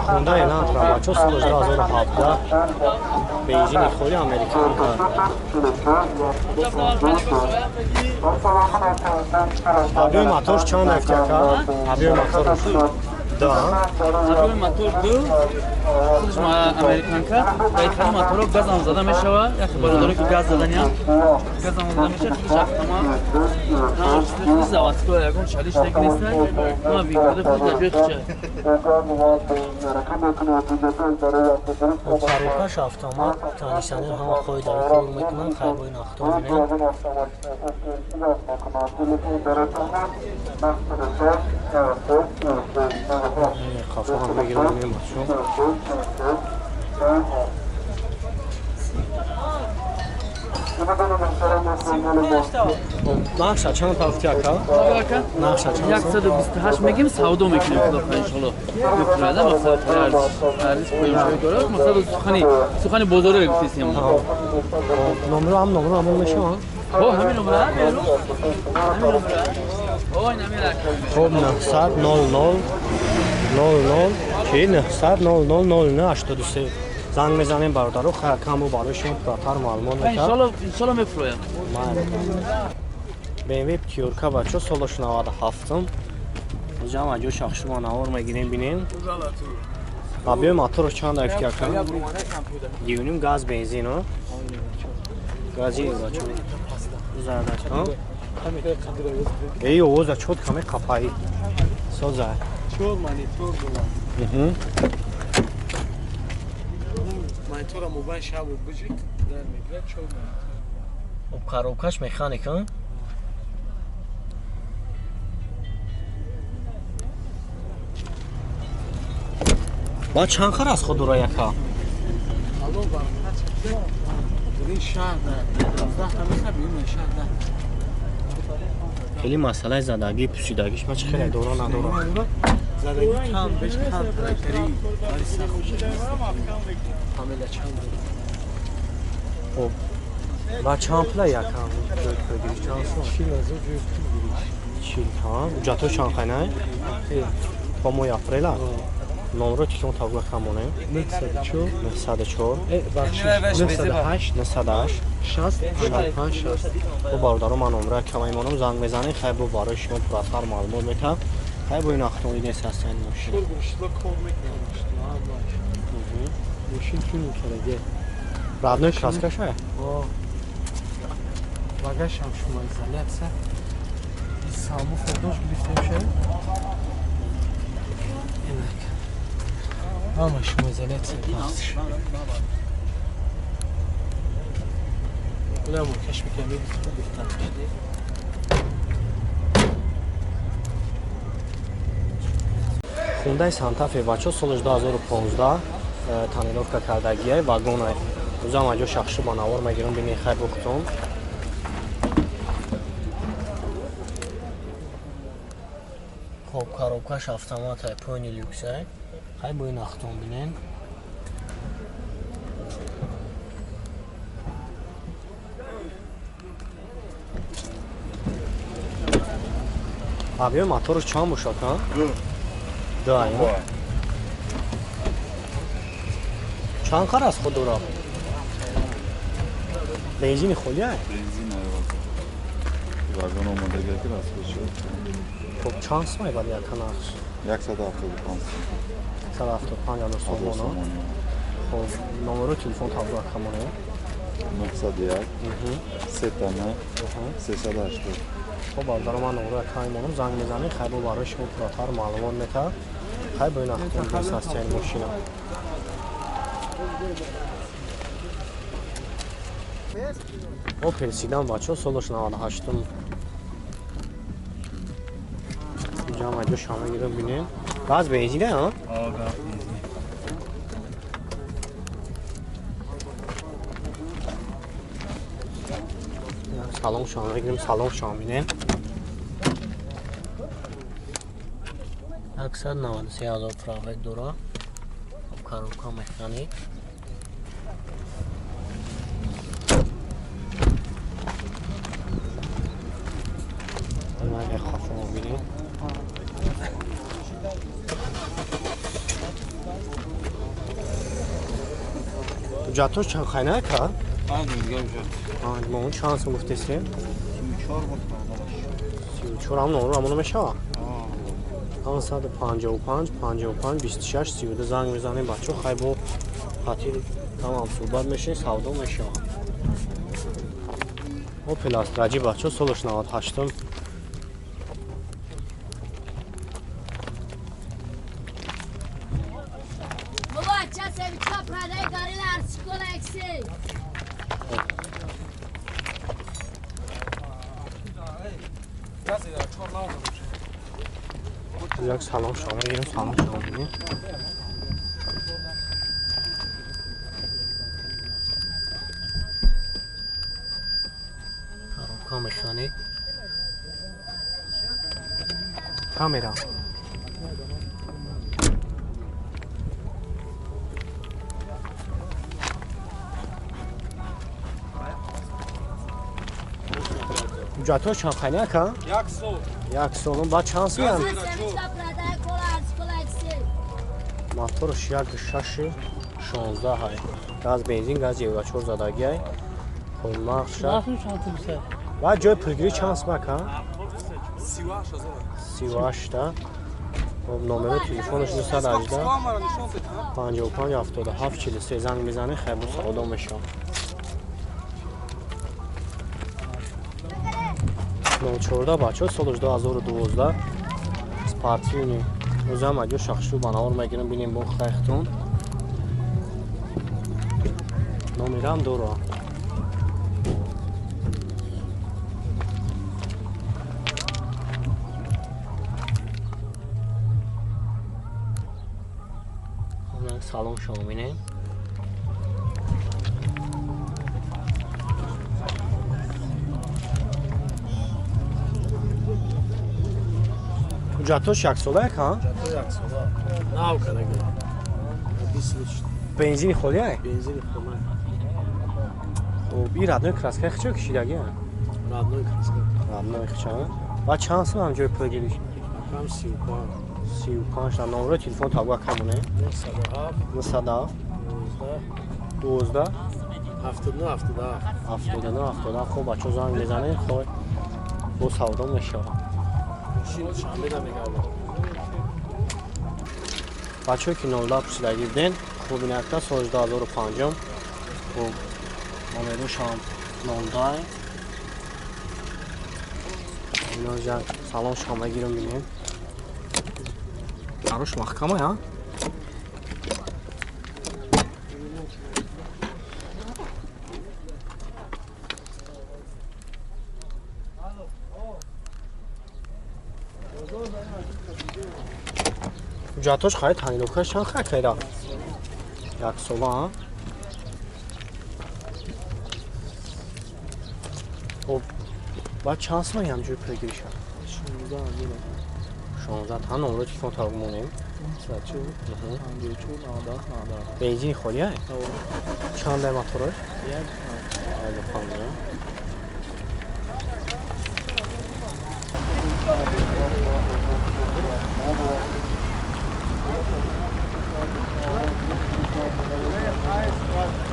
Honda Elantra бачо соли 2017 бензини холи американка. Объёми мотор чанд рафт яка? Объёми мотор да. Объёми мотор ду худаш американка ва ин моторо газам зада мешава. Як бародаро ки газ задания газам зада мешава, худаш автомат. Ҳама заводской ягон чалиш так нест. Ма винкода худ дар ҷои худша. Коробкаш автомат, кондиционер ҳама хоҳи дар кор мекунанд, хайбои нахто бинем. Хафа ҳам мегирам бинем бачо. Нақша чанд ҳафти ака? Нақша чанд? 128 мегим, савдо мекунем худо хоҳад иншоалло. Мефурӯяд, мақсад арзиш поёншавӣ дорад, мақсад сухани бозориро гуфтистем. Номро ҳам номро ҳамон мешаванд? Ҳо, ҳамин номра, беру. Ҳамин номра. Ҳо, ин ҳамин рақам. Хоб 900 00 00 чи 900 00 09 83 занг мезанем бародаро, хайркам бо барои шумо пурратар маълумот мекард. Иншоалло, иншоалло мефурӯям. BMW пятёрка бачо солаш 97-м. Ҷамъ аҷо шахшума навор мегирем бинем. Объёми моторо чанд рафт яка? Дюним газ бензин, о? Гази бачо. Зардаш, о? Эй, овоза чот каме қапаи. Соза. Чор монитор дорам. Монитора мобайн шабу биҷик дар мегирад чор монитор. Об коробкаш механика? Ба чанд хар аз худ дора яка? Алло баракат. Ин шаҳр дар 12 та мехаб, ин шаҳр дар. Хеле масъалаи задагӣ, пӯсидагиш ма чӣ хеле дора надора. Задагӣ кам, беш кам, трактори, вале сахт. Памела чанд дора. Хоб. Ба чанд пула яка? Ҷой пулгириш чанд сом? 40 000 ҷой пулгириш. 40 ҳа? Ҳуҷҷатҳо чанд қайнай? То моҳи апрела? Номро телефон табга камонем. 904 904 бахшиш 908 908 60 55 60. Бо бародаро ман номро кама имонам занг мезанем, хай бо барои шумо пурратар маълумот метам. Хай бо ин ахтони нест ҳастан мошин. Чор гӯштла кор мекунам мошин. Мошин тюнинг кардаге. Родной краскаша? О. Багажам шумо изоляция. Саму фордош гирифтем ша. Инак. Ҳама шумо изоляция пахш. Ула мокаш мекунам, беҳтар мешад. Хундай Санта Фе бачо соли 2015 тонировка кардагиай вагонай. Узам аҷо шахшу ба навор мегирам бинен хай бухтум. Хоб коробкаш автоматай поини люксай. Хай бо ин ахтум бинен. Объёми мотору чанд бошад, ҳа? Да, чанд қар аз худ дорад? Бензини холӣ ай? Бензин вагон омодагӣ ки расход шуд. Хоб чанд сом мебарад яка нақш? 175. 175 ҳазор сомон. Хоб номеро телефон табро камонем. 901 3 380. Хоб бародаро ман номеро камонам занг мезанем, хай бо барои шумо пурратар маълумот метаҳад. Хай бо ин ахтон ҳастияни мошина. Опел седан бачо солаш 98-м. Ҷамъ аҷо шама гирам бинем. Газ бензин а? О, газ бензин. Салон шон мегирем, салон шон бинем. 193 ҳазор пробег дора. Коробка механик. Бинем. Ҳуҷҷатҳош чанд хайна ка? Мо он чанд сум гуфтесем? 34 ҳам номро ҳамоно мешава? 555 55 26 32 занг мезанем бачо, хай бо хатир тамам суҳбат мешавем, савдо мешава. Опел Астра G бачо, солаш 98. Як салом шумо мегирем, салом шумо мегирем. Коробка механик. Камера. Ҳуҷҷатҳош чанд хайна ка? Як сол. Як сол. Баъд чанд сум? Моторш 1.6 16 ҳай. Газ бензин, газ евро 4 задагиай. Хоб нархша. Баъд ҷои пулгирӣ чанд сум ака? 38 ҳазор. 38 та. Хоб номери телефонаш 918 55 77 43 занг мезанед, хайр бо савдо мешавад. 04 бачо, солаш 2012 спортивный. Ӯзам аҷо шахшу банавор мегирам, бинем бо хайхтун. Номерам дора. Салон шумо бинем. Ҳуҷҷатҳош яксола яка? Ҳуҷҷатҳо яксола. Нав кардаги. Бензини холия? Бензини холия. Хоб, ин родной краска хичо кишидаги? Родной краска. Родной хичо. Ва чанд сум ҳам ҷои пул гириш? Акам 35. 35 та. Номерои телефон табга камоне? 907 907 12 79 77 79 77. Хоб бачо занг мезанед, хой бо савдо мешавад. Бачое ки 02 пурсидаги буден, хуб инакта соли 2005, хуб номерошам 02. Иноҷа салон шумо мегирам, бинем. Арош маҳкама, я? Ҳуҷҷатҳош харид танилокаш чанд хай хайра? Як сола, а? Хоб, баъд чанд сум ҳам ҷои пул гириша? 16 ҳазор. 16 та. Номерои телефон таб монем? 904 54 97 97. Бензини холия? Чанд ай мотораш? 1 5.